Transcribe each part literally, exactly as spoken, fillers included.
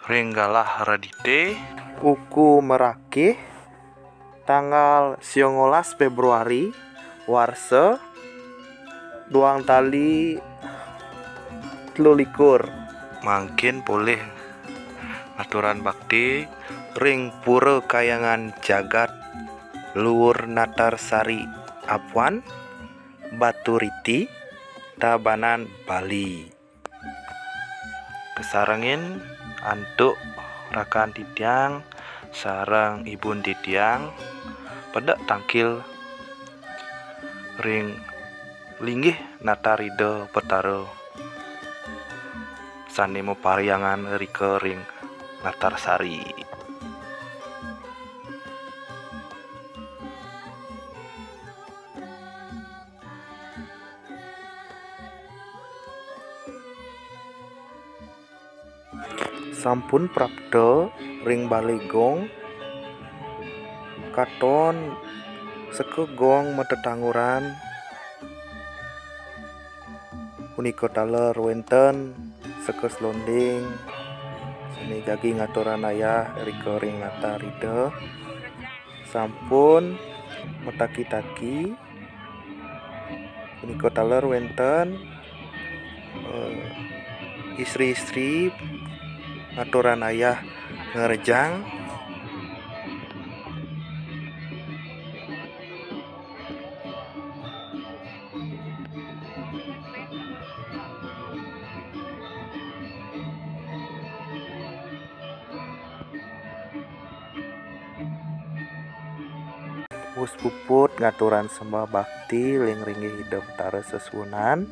Ring galah Redité. Uku Merakih, tanggal siongolas Fébruari, warsa duang tali telu likur. Mangkin polih ngaturang bakti ring Pura Kahyangan Jagat Luhur Natarsari Apuan, Baturiti, Tabanan, Bali. Kasarengin antuk rakan titiang sareng ibun titiang, pedek tangkil ring linggih natar Ida Betara sané maparhyangan rika ring Natarsari. Sampun prapta ring Balé Gong, katon seka gong matetanguran, punika taler wénten seka selonding sané jagi ngaturang ayah rika ring natar Ida. Sampun mataki-taki, punika taler wénten, eh, istri-istri ngaturang ayah ngrejang. Wus puput ngaturang sembah bakti ring linggih Ida Betara sesuunan,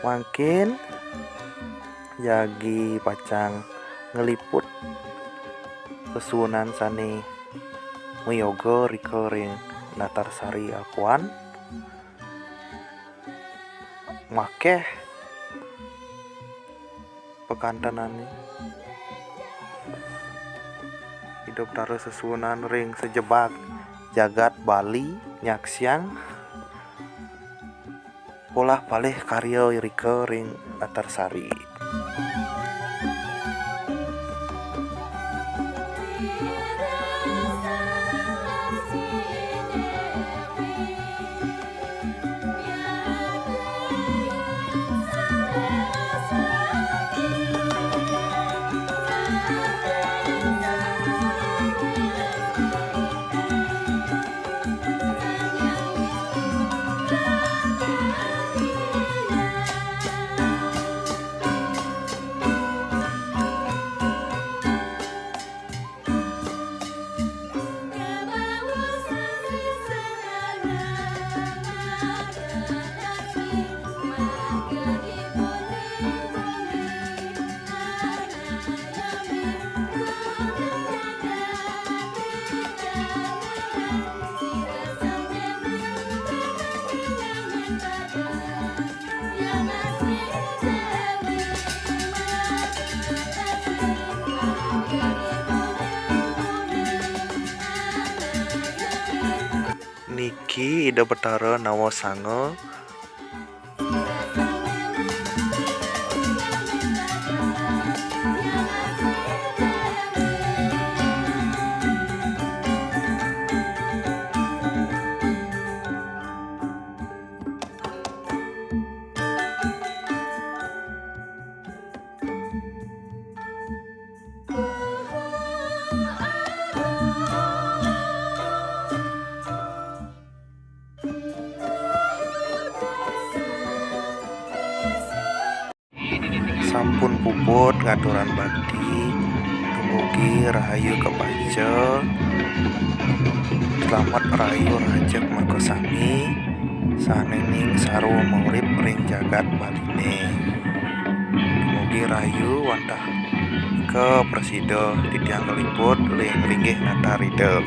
mangkin jagi pacang ngliput sesuunan sané mayoga rika ring Natarsari Apuan. Makéh pakantenané, Ida Betara sesuunan ring sajebag jagat Bali nyaksiang polah palih karya irika ring Natarsari. Niki Ida Betara Nawasanga. Sampun puput ngaturang bakti, dumugi rahayu kapanca, slamet rahayu rajeg makasami, sané ning sarwa maurip ring jagat Baliné. Dumugi rahayu wantah kaprasida titiang kaliput ring linggih natar Ida.